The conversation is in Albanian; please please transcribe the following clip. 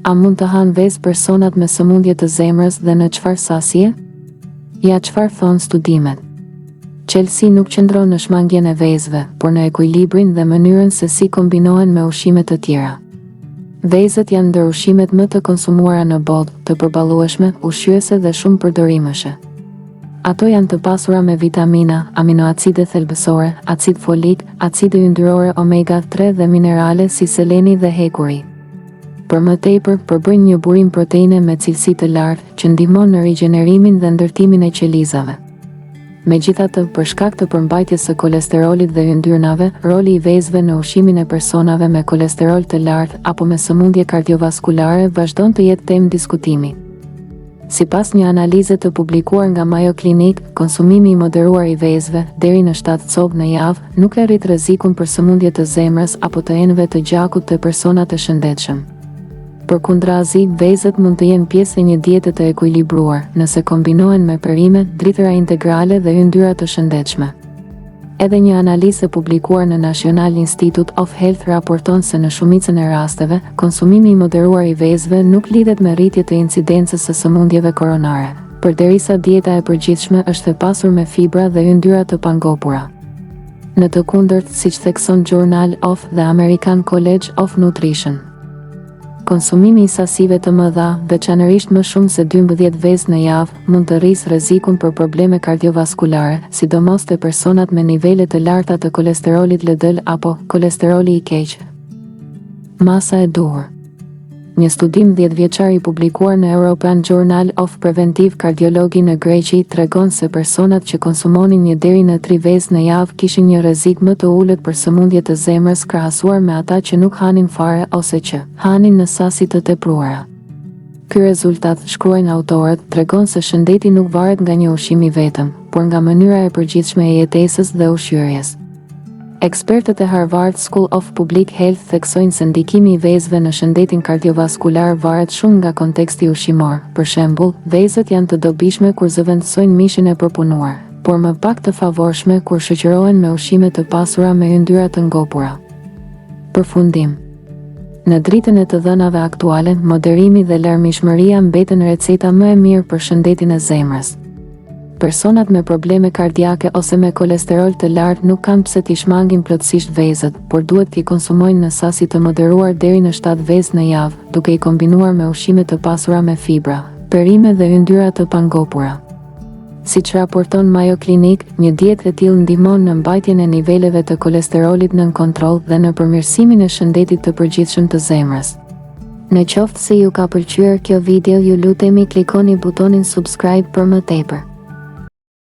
A mund të hanë vezë personat me sëmundje të zemrës dhe në çfarë sasie? Ja çfarë thonë studimet. Çelësi nuk qëndron në shmangien e vezëve, por në ekuilibrin dhe mënyrën se si kombinohen me ushqime të tjera. Vezët janë ndër ushqimet më të konsumuara në botë, të përballueshme, ushqyese dhe shumë përdorimëshe. Ato janë të pasura me vitamina, aminoacide thelbësore, acid folik, acide yndyrore omega 3 dhe minerale si seleni dhe hekuri. Për më tepër, përbëjnë një burim proteine me cilësi të lartë, që ndihmon në rigjenerimin dhe ndërtimin e qelizave. Megjithatë, për shkak të përmbajtjes së kolesterolit dhe yndyrnave, roli i vezëve në ushqimin e personave me kolesterol të lartë apo me sëmundje kardiovaskulare vazhdon të jetë temë diskutimi. Sipas një analize të publikuar nga Mayo Clinic, konsumimi i moderuar i vezëve, deri në 7 copë në javë, nuk e rrit rrezikun për sëmundje të zemrës apo të enëve të gjakut te personat e shëndetshëm. Përkundrazi, vezët mund të jenë pjesë e një diete të ekuilibruar, nëse kombinohen me perime, drithëra integrale dhe yndyra të shëndetshme. Edhe një analizë e publikuar në National Institute of Health raporton se në shumicën e rasteve, konsumimi i moderuar i vezëve nuk lidhet me rritje të incidencës së sëmundjeve koronare, përderisa dieta e përgjithshme është e pasur me fibra dhe yndyra të pangopura. Në të kundërt, siç thekson Journal of the American College of Nutrition, Konsumimi i sasive të mëdha, veçanërisht më shumë se 12 vezë në javë, mund të rrisë rrezikun për probleme kardiovaskulare, sidomos te personat me nivele të larta të kolesterolit LDL apo kolesteroli i keq. Masa e duhur. Një studim 10-vjeçar i publikuar në European Journal of Preventive Cardiology në Greqi tregon se personat që konsumonin një deri në tri vezë në javë kishin një rrezik më të ulët për sëmundje të zemrës krahasuar me ata që nuk hanin fare ose që hanin në sasi të tepruara. Ky rezultat, shkruajnë autorët, tregon se shëndeti nuk varet nga një ushqim i vetëm, por nga mënyra e përgjithshme e jetesës dhe ushqyerjes. Ekspertët e Harvard School of Public Health theksojnë se ndikimi i vezëve në shëndetin kardiovaskular varet shumë nga konteksti ushqimor. Për shembull, vezët janë të dobishme kur zëvendësojnë mishin e përpunuar, por më pak të favorshme kur shoqërohen me ushqime të pasura me yndyra të ngopura. Përfundim. Në dritën e të dhënave aktuale, moderimi dhe larmishmëria mbeten receta më e mirë për shëndetin e zemrës. Personat me probleme kardiake ose me kolesterol të lartë nuk kanë pse t'i shmangin plotësisht vezët, por duhet t'i konsumojnë në sasi të moderuar deri në 7 vezë në javë, duke i kombinuar me ushqime të pasura me fibra, perime dhe yndyra të pangopura. Siç raporton Mayo Clinic, një dietë e tillë ndihmon në mbajtjen e niveleve të kolesterolit nën kontroll dhe në përmirësimin e shëndetit të përgjithshëm të zemrës. Në qoftë se ju ka pëlqyer kjo video ju lutemi klikoni butonin subscribe për më tepër.